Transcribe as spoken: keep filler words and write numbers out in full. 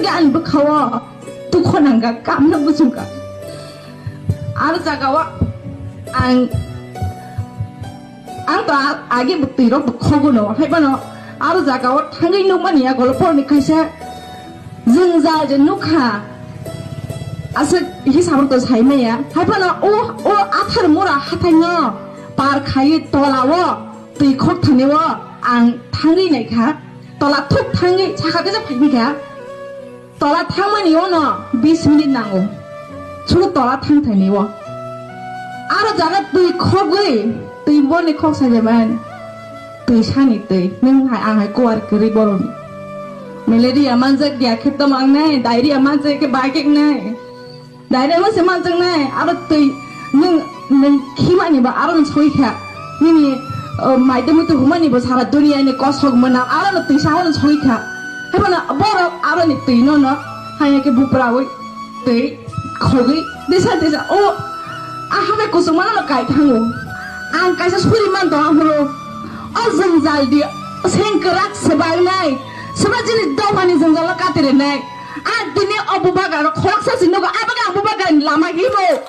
Gan bwkhao tukho nangkha, kamna bujukha. Aro jagao ang, ang to a-, age bwtwi rok bwkhogo no, hai phano aro jagao thangwi nukmani ya golopor ni kaisa jwngjal je nukha. Aswk hisab rok to sai maya, hai phano o, o Atharmura hathai no par khai tola o twi khok thani o ang thangwi naikha. Tola thuk thangwi sakha kisa phaikha. Tola thangmani ono bis minute nango. Chwng tola thang thani o. Aro jaga twi khogwi, twi boni khok sajaman. Twi sani twi. Nwng hai ang hai kuar kwrwi boroni. Malaria manjak ya khe tomang nai, diarrhea manjak khe bagik nai. Direct se manjaknai, aro twi nwng, nwng khimani ba aro no soi kha. Nini, o, maidamwi to humani bo sara dunia ni kosok mwnam aro no twi sa aro no soi kha. Hai phano borok aro ni twi no no, hai khe buprawi twi khogwi desa desa. O, a hamai kusuk mano no kai thango. Ang kaisa suri man tong aphuru. O jwngjal di, sengkrak swbagnai. Swba jini dophani jwngjalo katirinai. Ang tini o bubagra rok khoroksa si nugo, abaga ang bubagra ni lama himo.